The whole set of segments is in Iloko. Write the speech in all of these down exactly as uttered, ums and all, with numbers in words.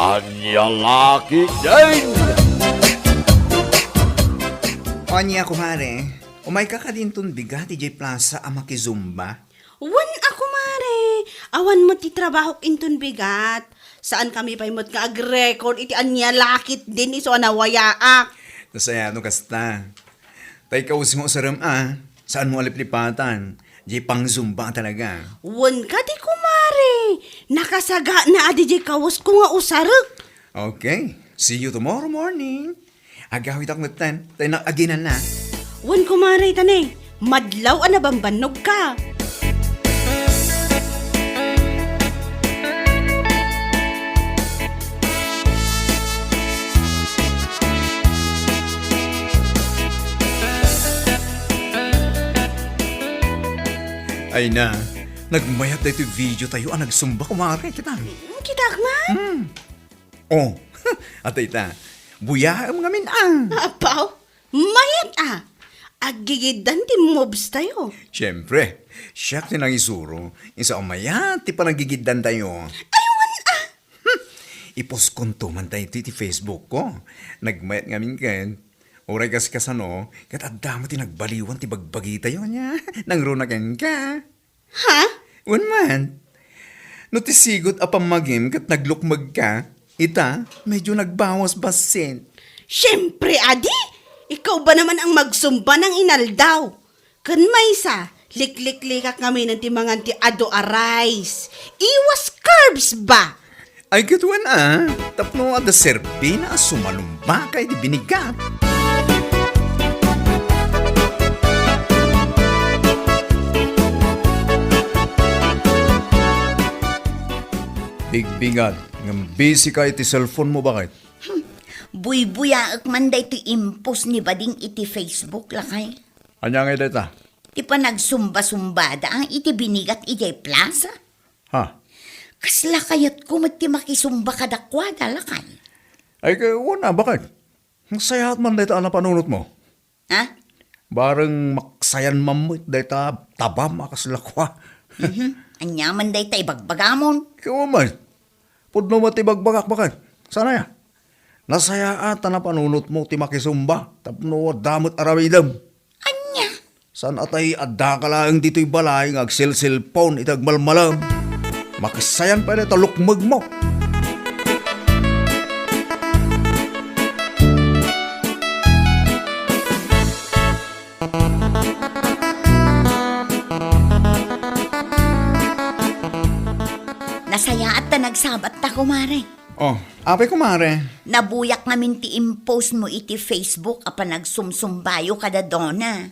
Ania la ketdin? Ania, kumare? Umayka kadi inton bigat idiay plaza a makizumba? Wen a, kumare. Awan met ti trabahok inton bigat. Saankami pay met nga ag-record iti ania la ketdin isu a nawayaak. Nasayaat no kasta. Tay kawes nga usarem a, saanmo a liplipatan. Diay pangzumba talaga. Wen kadi, kumare. Nakasagana a diay kawes ko nga usarek. Okay. See you tomorrow morning. Agawidak metten, tay nakaginana. Wen, kumare, ta ne, madlaw a nabambannogka. Ay na, nagmayat daytoy video tayo a nagsumba, kumare, kita. Mm, kitak man? Hmm. Oh, atay ta. Buyaem ngamin, ah. Apaw, mayat, ah. Aggigiddan ti moves tayo. Siyempre, siak ti nangisuro. Isu a mayat ti panaggigiddan tayo. Ay, wen, ah. Hmm. Ipostkonto man tayo iti Facebook ko. Nagmayat ngamin ken. Uray kas kasano, ket adda met ti nagbaliwan ti bagbagi tayo, ania? Nangruna kenka. Ha? Wen man. No ti sigud a pammagim ket naglukmegka, ita, medyo nagbawas bassit. Siyempre, adi! Ikaw ba naman ang magsumba ng inaldaw? Ken maysa, likliklikak ngamin ti mangan ti adu a rice. Iwas carbs ba? Ay, ket wen a, tapno adda serbina a sumalumba ka iti binigat. Bigbingat, ngem busy ka iti cellphone mo, bakit? Hmm, buybuyaek man daytoy impost ni Bading iti Facebook, lakay. Ania ngay dayta? Ti panagsumba-sumbada iti binigat idiay plaza. Ha? Kasla kayatko met ti makisumba kadakuada, lakay. Ay, kay, wen a, bakit? Nasayaat man dayta a napanunotmo. Ha? Bareng maksayan man met dayta tabam a kasla kua. Mhm. Ania man dayta ibagbagamon? Kua man. Pudno met ti ibagbagak, bakit? Saan aya? Nasayaat a napanunotmo ti makisumba tapno adda met aramidem. Ania? Saan a tay addaka laeng ditoy balay nga agselselpon iti agmalmalem? Makisayan pay dayta lukmegmo. Nasayaat ta nagsabatta, kumare. Oh, apay, kumare? Nabuyak ngamin ti impost mo iti Facebook a panagsumsumbayo kada Donna.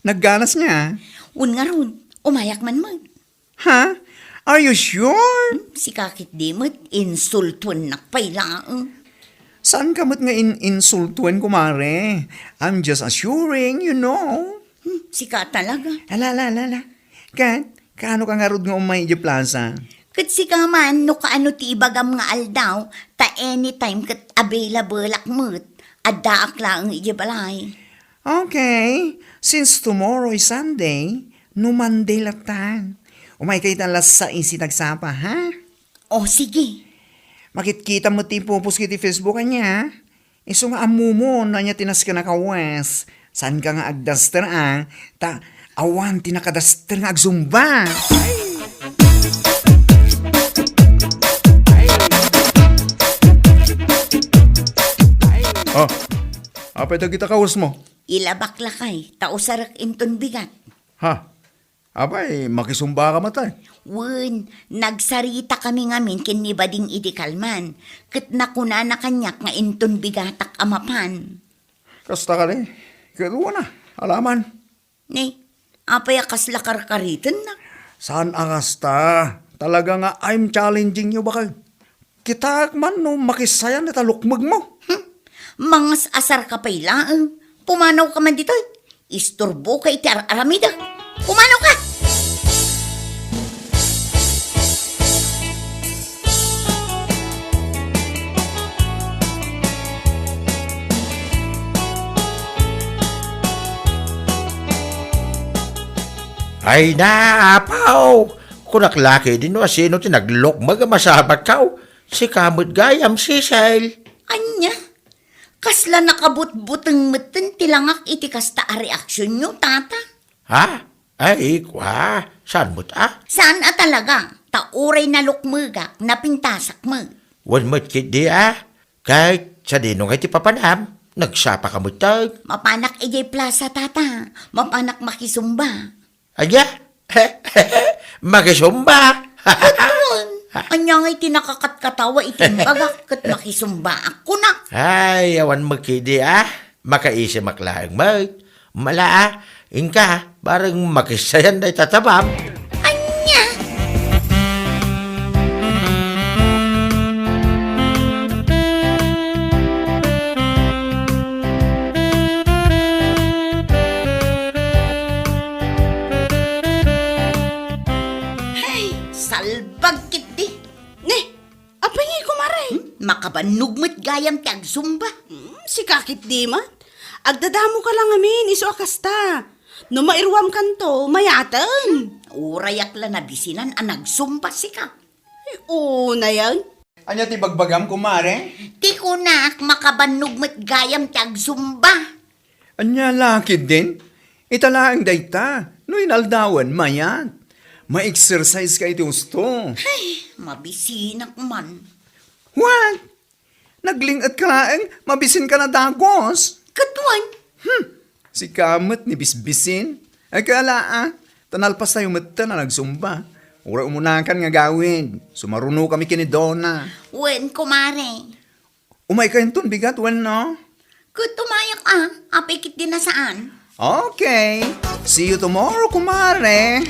Nagganas nga. Wen ngarud, umayak man met. Ha? Are you sure? Hmm, sika ketdi met, insultuennak pay laeng. Saanka met nga in-, insultuen, kumare. I'm just assuring, you know. Hmm, sika talaga. Ala, ala, ala, ala. Ket, kaano ka ngarud nga umay idiay plaza? Ket sika man, no kaano ti ibagam nga aldaw, ta anytime ket available-ak met. Addaak laeng idiay balay. Okay, since tomorrow is Sunday, no Monday latan. Umayka ita alas sais iti agsapa, ha? O, sige. Makitkita met ti ipupos iti Facebook, ania? Isu nga ammomon no ania ti nasken a kawes. Saanka nga agdaster, a, ta awan ti nakadaster nga agzumba. Oh, apay dagita kawesmo? Ilabak lakay, ta usarek inton bigat. Ha? Apay, makisumbaka met, ay? Wen, nagsaritakami ngamin ken ni Bading idi kalman, ket nakunana kaniak nga inton bigatak a mapan. Kasta kadi? Ket wen a, alaman. Ne, apay a kasla karkaritennak? Saan a kasta? Talaga nga I'm challenging you, bakit? Kitaek man no makisayan dayta lukmegmo. Hmm. Mangas-asarka pay laeng. Pumanawka man ditoy. Isturboka iti ar-aramidek. Pumanawka! Ay na, apaw! Kunak la ketdi no asino ti naglukmeg a masapatkaw. Sika met gayam, Cecil. Ania? Kasla nakabutbuteng metten ti langak iti kasta a reaksionyo, tata? Ha? Ay, kua, saan met a? Saan a talaga? Ta uray nalukmegak, napintasak met. Wen met ketdi a. Ket sadino nga iti papanam? Nagsapa ka metten? Mapanak idiay plaza, tata. Mapanak makisumba. Ania? Makisumba? Ket wen, ania ngay ti nakakatkatawa iti imbagak ket makisumbaak kunak? Ay, awan met ketdi a. Makaisimak laeng met. Mala a, inka, bareng makissayan dayta tabam. Ania? Ay, salbag ketdi. Nge, apay ngay, kumare? Hmm? Makabannog met gayam ti agsumba. Hmm, sika ketdi met. Agdadamo ka la ngamin, isu a kasta. No mairuamkanto, mayaten. Urayak la nabisinan a nagsumba sika. Ay, unayen. Ania ti bagbagam, kumare? Ti kunak, makabannog met gayam ti agsumba. Ania la ketdin? Ita laeng dayta, no inaldawen, mayat. Ma-exercise ka iti husto. Ay, mabisinak man. What? Nagling-et ka laeng, mabisin ka na dagus? Ket wen. Hmm, sika met ni bisbisin. Ay, kala a, ta nalpas tayo metten a nagsumba. Uray umunakan nga gawid. Sumaruno kami ken ni Dona. Wen, kumare. Umay ka inton bigat, wenno? Ket umayak a, apay ketdi a saan? Okay. See you tomorrow, kumare.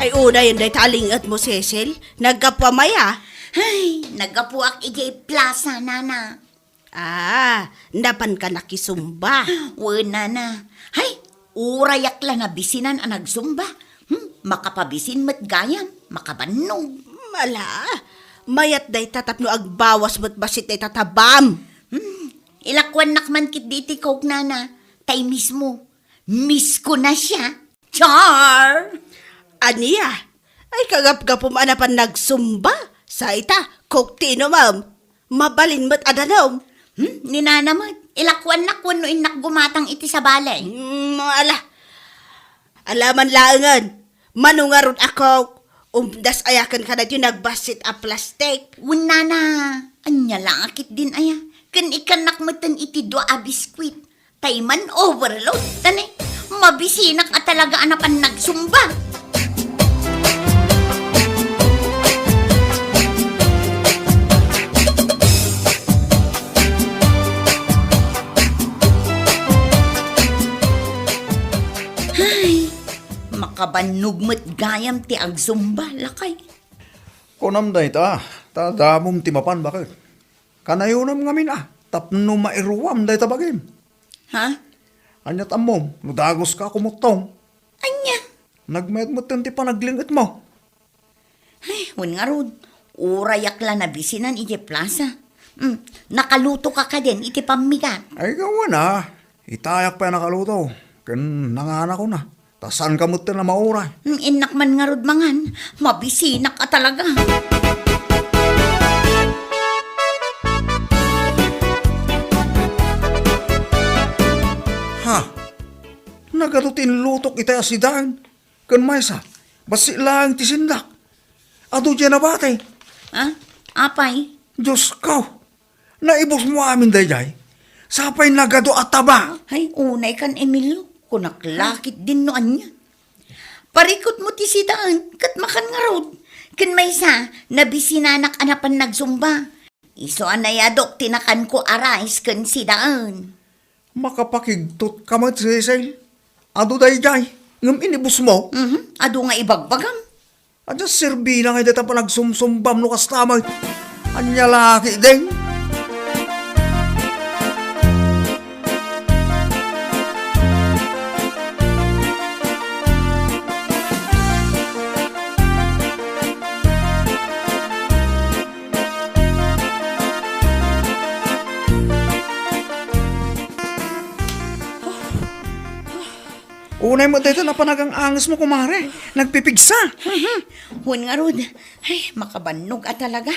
Ay, unayen dayta a ling-etmo, Cecil. Naggapuam aya? Ay, naggapuak idiay plaza, nana. Ah, napanka nakisumba. Wen, nana. Hay, urayak la nabisinan a nagsumba. Hmm, makapabisin met gayam, makabannog. Ala, mayat dayta tapno agbawas met bassit dayta tabam. Hmm, ilakuannak man ketdi iti Coke, nana. Tay mismo, miss ko na siya. Char! Ania? Ay, kagapgapum a napan nagsumba. Sa ita, Coke ti inumem. Mabalin met a danum. Hmm? Ni nana met. Ilakuannak wenno innak gumatang iti sabali. Hmm, ala. Ala man laengen. Mano ngarud a Coke? Umdas aya kenka daytoy nagbassit a plastik? Wen, nana. Ania la a ketdin aya? Ken ikkannak metten iti dua a biskuit. Tay man overload, tani, mabisinak a talaga a napan nagsumba. Ay, makabannog met gayam ti agsumba, lakay. Kunam dayta, ta damom ti mapan, baket. Kanayonam ngamin a, tapno mairuam dayta bagim. Ha? Ania ti ammom, no dagus ka, kumuttong? Ania? Nagmayat metten ti panagling-etmo. Ay, wen ngarud, urayak la nabisinan iti plaza. Hmm, nakaluto ka kadin iti pammigat? Ay, gawen a, itayak pay a nakaluto, ken nanganakon a. Ta saanka metten a mauray. Mm, innak man ngarud mangan. Mabisinak a talaga. Ha? Nagadu ti inlutok itay a sidaen. Ken maysa, bassit laeng ti sindak. Adu diay nabati. Ha? Apay? Diosko! Naibusmo amin daydiay? Sapay nagadu a taba. Hay, unay kan, Emilio. Kunak la ketdin no ania. Parikutmo ti sidaen, ket makan ngarud. Ken maysa, nabisinanak a napan nagsumba. Isu a nayadok ti nakanko a rice ken sidaen. Makapakigtot ka met, Cecil. Adu daydiay, ngem inibusmo. Mhm, adu nga ibagbagam. Adda serbina ngay dayta panagsumsumbam no kasta met. Ania la ketdin? Unay met dayta napanagang-angesmo, kumare. Nagpipigsa. Wen ngarud, ay, makabannog a talaga.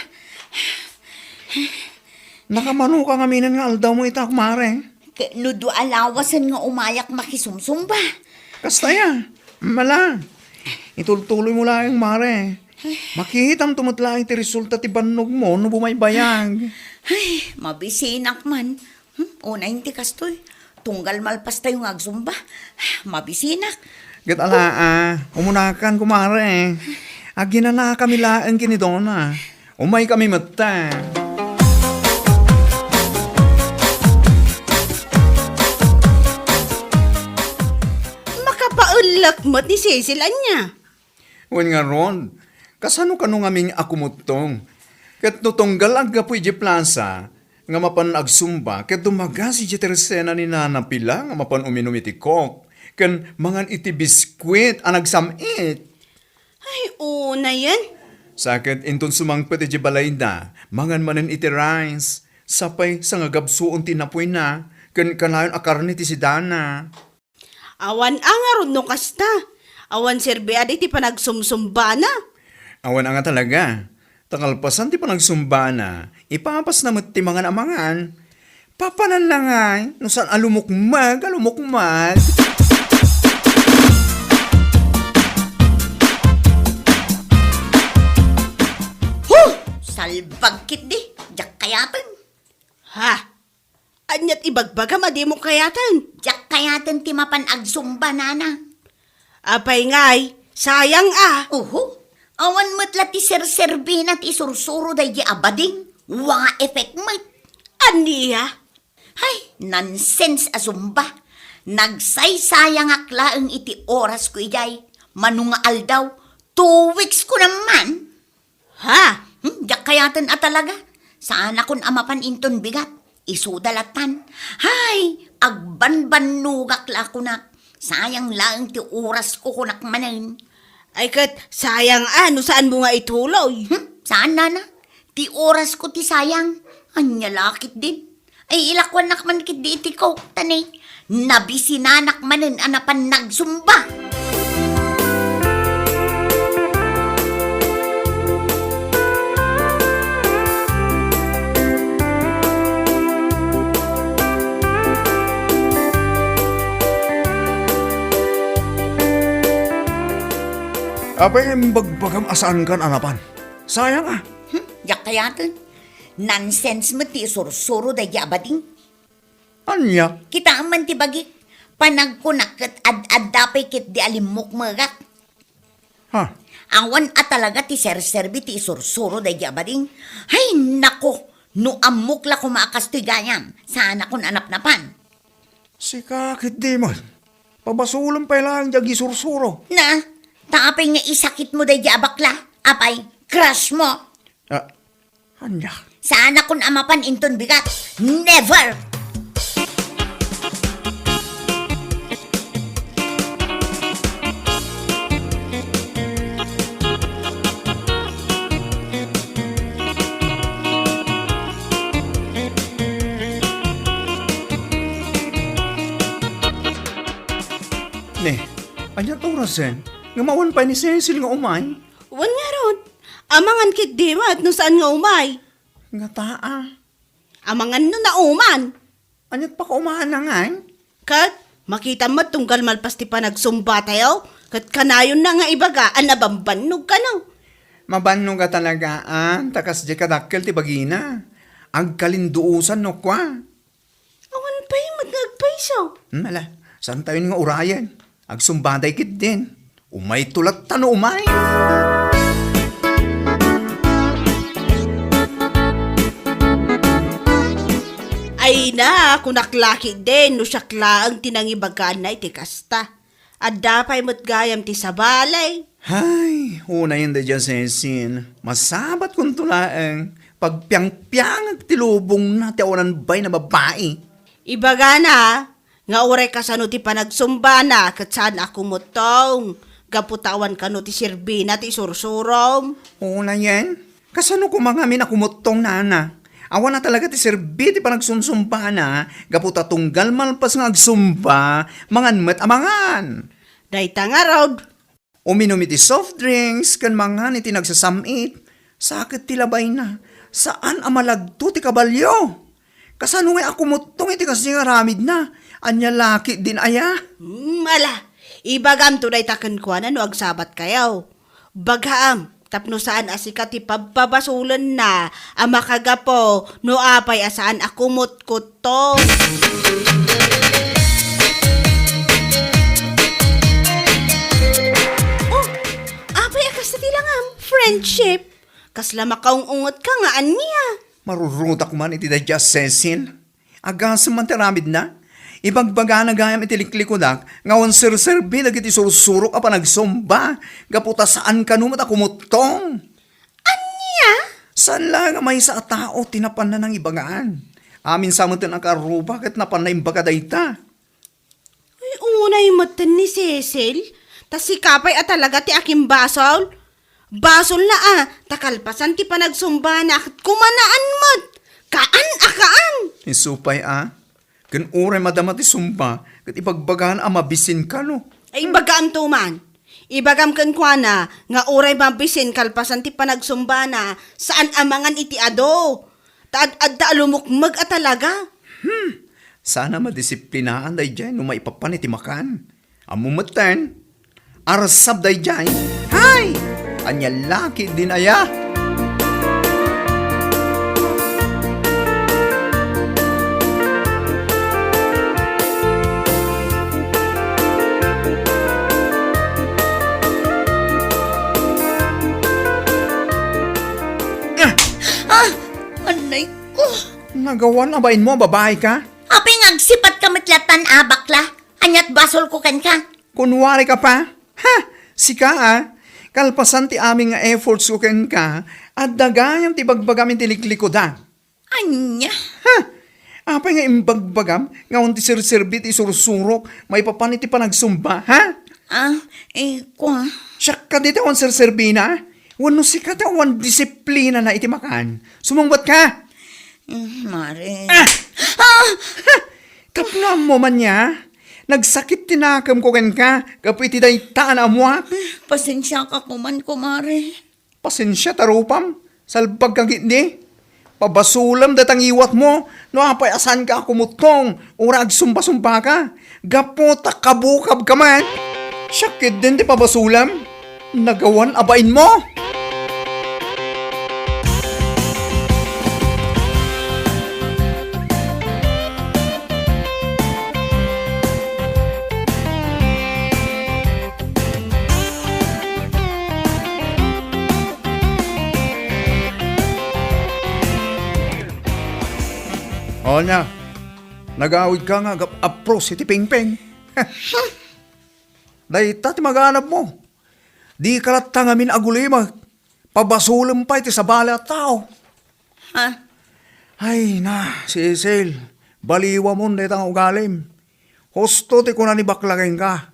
Nakamanoka ngamin nga aldawmo ita, kumare. Ket no dua a lawasen nga umayak makisumsumba. Kasta aya. Mala. Itultuloymo laeng, mare. Makitamto met laeng ti resulta ti bannogmo no bumaybayag. Ay, mabisinak man. Hmm, unay ti kastoy. Tunggal malpastayo nga agsumba. Mabisinak. Ket ala, ah, umunakan, kumare. Aginanakami laeng ken ni Dona. Umaykami met ta. Makapaellak met ni Cecil ania? Wen ngarud, kasano kano ngamin a kumuttong? Ket no tunggal aggapu idiay plasa nga mapan agsumba ket dumagas idiay tersena ni Nana Pila nga mapan uminum iti Coke ken mangan iti biskuit a nagsam-it. Ay, unayen. Sa ket inton sumangpet idiay balayda, mangan manen iti rice. Sapay sangagabsuon ti napuyna, ken kanayon a karne ti sidana. Awan a ngarud no kasta. Awan serbi a di ti panagsumsumbana. Awan a nga talaga. Ta kalpasan ti panagsumbana, ipapasna met ti mangan a mangan. Papananna ngay, no saan a lumukmeg a lumukmeg. Huh! Salbag ketdi, diak kayaten. Ha? Aniat ibagbagam a dimo kayaten? Diak kayaten ti mapan agsumba, Nana. Apay ngay, sayang a. Uhu. Awan met la ti serserbina ti isursuro daydi a bading. Wa effect met. Ania? Hay, nonsense a zumba. Nagsaysayangak laeng iti orasko idiay. Mano nga aldaw, two weeks ko naman. Ha? Hmm, diak kayaten a talaga. Saanakon a mapan inton bigat. Isuda latan. Hay, agbanbannogak la kunak. Sayang laeng ti orasko kunak manen. Ay ket, sayang a, no saanmo nga ituloy. Hmm, saan, Nana? Ti orasko ti sayang. Ania la ketdin. Ay, ilakuannak man ketdi iti Coke, ta ne, nabisinanak manen a napan nagsumba. Apay nga imbagbagam a saankan a napan? Sayang a. Hmm, diak kayaten. Nonsense met ti isursuro daydi a bading. Ania? Kitaem man ti bagik. Panagkunak ket ad-adda pay ketdi a limmukmegak. Ha? Awan a talaga ti serserbi ti isursuro daydi a bading. Ay, nako! No ammok la koma a kastoy gayam, saanakon a napnapan. Sika ketdi met. Pabasolem pay laeng diay agisursuro. Na, ta apay nga isakitmo daydi a bakla? Apay, crush mo? Ah, ania? Saanakon a mapan inton bigat. Never! Ne, ania ti orasen? Ngem awan pay ni Cecil nga umay? Wen ngarud, amangan ketdi met no saan nga umay. Ngata a. Amangan no nauman. Ania ti pakaumana ngay? Ket, makitam met tunggal malpas ti panagsumbatayo, ket kanayonna nga ibaga a nabambannog kano. Mabannog a talaga, a, ta kasdiay kadakkel ti bagina. Agkalinduosan no kua. Awan pay met nga agpayso. Hmm, ala, saantayon nga urayen. Agsumbatay ketdin. Umayto latta no umay. Ay na, kunak la ketdin no siak laeng ti nangibagana iti kasta. Adda pay met gayam ti sabali. Hay, unayen daydiay a Cecil, masabatkonto laeng, pagpiangpiangek ti lubongna ti awanan bain a babai. Ibagana nga uray kasano ti panagsumbana ket saan a kumuttong, gapu ta awan kano ti serbina ti isursurom. Unayen, kasano koma ngamin a kumuttong, nana? Awan a talaga ti serbi ti panagsumsumbana, gapu ta tunggal malpas nga agsumba, mangan met a mangan. Dayta ngarud. Uminum iti soft drinks ken mangan iti nagsasam-it. Sakit ti labayna. Saan a malagto ti kabalio. Kasano nga akumottong iti kasi nga aramidna? Ania la ketdin aya? Hmm, ala, ibagamto dayta kenkuana no agsabatkayo. Bagaam, tapno saan a sika ti pabpabasolenna a makagapu no apay a saan a kumotkottong. Oh, apay a kasta ti langam, friendship? Kasla makaung-ungetka nga ania? Marurudak man iti daydiay a Cecil. Agasem man ti aramidna. Ibagbagana gayam iti liklikudak nga awan serserbi dagiti sursurok a panagsumba gapu ta saan kano met a kumuttong. Ania? Saan la nga maysa a tao ti napanna nangibagaan. Amin sa metten a karuba ket napanna imbaga dayta. Ay, unay metten ni Cecil, ta sika pay a talaga ti akimbasol. Basolna a, ta kalpasan ti panagsumbana ket kumanaan met. Kaan a kaan! Isu pay a, ken uray madama ti sumba, ket ibagbagana a mabisin kano. Ay, ibagaamto man. Ibagam kenkuana nga uray mabisin kalpasan ti panagsumbana, saan a mangan iti adu. Ta ad-adda a lumukmeg a talaga. Hmm, saan a madisiplinaan daydiay no maipapan iti makan. Ammo metten, arsab daydiay. Hay! Ania la ketdin aya? Ah! Ah! Anay ko! Nagawan a bainmo a babaika? Apay nga agsipatka met lattan a bakla? Aniat basolko kenka? Kunwarika pa? Ha? Sika a? Kalpasan ti amin nga effortsko kenka, adda gayam ti ibagbagam iti liklikudak. Ania? Ha? Apay nga imbagbagam nga awan ti serserbi ti sursurok maipapan iti panagsumba, ha? Ah, eh, kua. Siak kadi ti awan serserbina? Wenno sika ti awan disiplinana iti makan? Sumungbatka! Mm, Mare. Ah! Ah! Ha! Tapno ammo man nia, nagsakit ti nakemko kenka gapu iti dayta a naammoak. Pasensiaka koman, kumare. Pasensia ta rupam, salbagka ketdi. Pabasolem dayta ngiwatmo no apay a saanka a kumuttong uray agsumba-sumbaka gapu ta kabukabka met. Siak ketdin ti pabasolem, nagawan a bainmo. O nia, nagawidka nga agap-apros iti pingping. Dayta ti maganabmo. Dika latta ngamin agulimek. Pabasolem pay ti sabali a tao. Ha? Ay na, Cecil, baliwamon dayta nga ugalim. Husto ti kuna ni bakla kenka.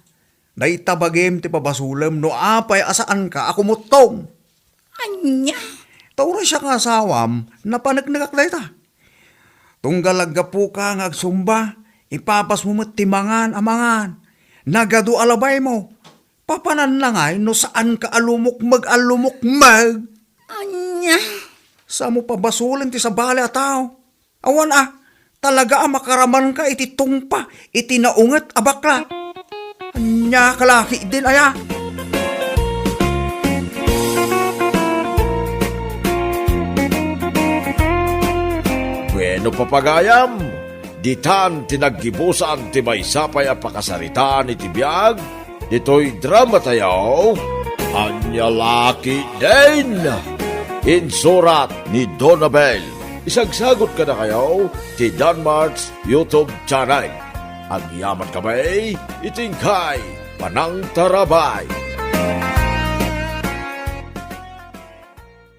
Dayta bagim ti pabasolem no apay a saanka a kumuttong. Ania? Ta uray siak nga asawam, napaneknekak dayta. Tunggal aggapuka nga agsumba, ipapasmo met ti mangan a mangan. Nagadu a labaymo. Papananna ngay no saanka a lumukmeg a lumukmeg? Ania? Saanmo pabasolen ti sabali a tao? Awan a, talaga a makaramanka iti tungpa iti naunget a bakla. Ania ka la ketdin aya? Bueno, papagayam, ditan ti naggibusan ti maysa pay a pakasaritaan iti biag ditoy drama tayo, Ania la ketdin? Insurat ni Donabel. Isagsagot kadakayo ti Danmart's YouTube channel. Agyaman kami iti inkay panangtarabay.